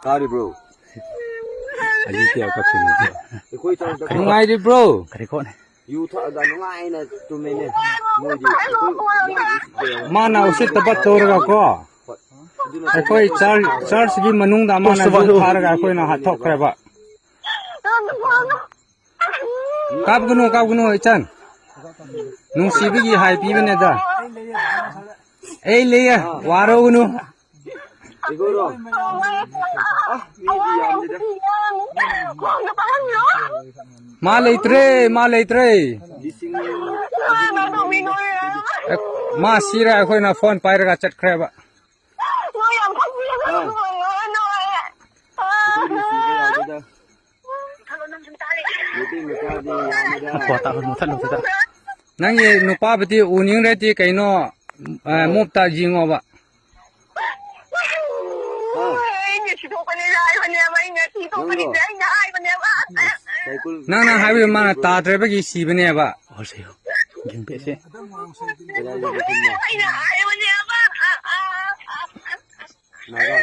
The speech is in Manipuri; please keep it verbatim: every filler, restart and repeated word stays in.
ꯀꯥꯔꯤꯕ꯭ꯔꯣ? ꯑꯩꯈꯣꯏ ꯆꯔꯆꯇ ꯅꯨꯡꯉꯥꯏꯔꯤꯕ꯭ꯔꯣ? ꯌꯨ ꯊꯛꯑꯒ ꯅꯨꯡꯉꯥꯏꯅ ꯇꯨꯝꯃꯦꯅꯦ꯫ ꯃꯣꯏꯗꯤ ꯑꯩꯈꯣꯏ ꯌꯥꯝ ꯎꯁꯤꯠꯇꯦꯕ꯫ ꯃꯥꯅ ꯎꯁꯤꯠꯇꯕ ꯇꯧꯔꯒ ꯀꯣ, ꯑꯗꯨꯅ ꯑꯩꯈꯣꯏ ꯆꯔ-, ꯆꯔꯆꯀꯤ ꯃꯅꯨꯡꯗ ꯃꯥꯅ ꯌꯨ ꯊꯥꯔꯒ ꯑꯩꯈꯣꯏꯅ ꯍꯥꯠꯇꯣꯛꯈ꯭ꯔꯦꯕ꯫ ꯀꯥꯞꯒꯅꯨ, ꯀꯥꯞꯒꯅꯨ, ꯏꯆꯟ꯫ ꯅꯨꯡꯁꯤꯕꯒꯤ ꯍꯥꯏꯕꯤꯕꯅꯦꯗ꯫ ꯑꯩ ꯂꯩꯌꯦ, ꯋꯥꯔꯧꯒꯅꯨ꯫ ꯏꯒꯣꯔꯣ? ꯑ, ꯃꯤꯗꯤ ꯌꯥꯝꯗꯦꯗ꯫ ꯃꯥ ꯂꯩꯇ꯭ꯔꯦ, ꯃꯥ ꯂꯩꯇ꯭ꯔꯦ꯫ ꯂꯤꯁꯤꯡ ꯑꯦ, ꯃꯥ ꯁꯤꯔꯦ, ꯑꯩꯈꯣꯏꯅ ꯐꯣꯟ ꯄꯥꯏꯔꯒ ꯆꯠꯈ꯭ꯔꯦꯕ꯫ ꯑꯥ꯫ ꯑꯩꯈꯣꯏꯗꯤ ꯁꯤꯕ ꯌꯥꯗꯦꯗ꯫ ꯃꯩꯇꯩ ꯃꯆꯥꯗꯤ ꯌꯥꯝꯃꯤꯗ꯫ ꯃꯈꯣꯟ ꯇꯥꯍꯟ ꯃꯨꯊꯠꯂꯨ ꯁꯤꯗ꯫ ꯅꯪꯒꯤ ꯅꯨꯄꯥꯕꯨꯗꯤ ꯎꯅꯤꯡꯔꯗꯤ ꯀꯩꯅꯣ, ꯑ, ꯃꯨꯞꯇ ꯌꯦꯡꯉꯣꯕ꯫ ꯑꯥ꯫ ꯑꯩꯅ ꯁꯤꯗꯣꯛꯄꯅꯦ ꯍꯥꯏꯕꯅꯦꯕ, ꯑꯩꯅ ꯁꯤꯗꯣꯛꯄꯅꯦ ꯅꯪꯔꯣ? ꯑꯩꯅ ꯍꯥꯏꯕꯅꯦꯕ꯫ ꯁꯥꯏꯀꯜ ꯅꯪꯅ ꯍꯥꯏꯕꯗꯣ ꯃꯥꯅ ꯇꯥꯗ꯭ꯔꯕꯒꯤ ꯁꯤꯕꯅꯦꯕ꯫ ꯌꯦꯡꯕꯤꯁꯦ꯫ ꯀꯗꯥꯏꯗꯒꯤ ꯈꯨꯝꯃꯣ? ꯑꯩꯅ ꯍꯥꯏꯕꯅꯦꯕ꯫ ꯅꯥꯒꯥ꯫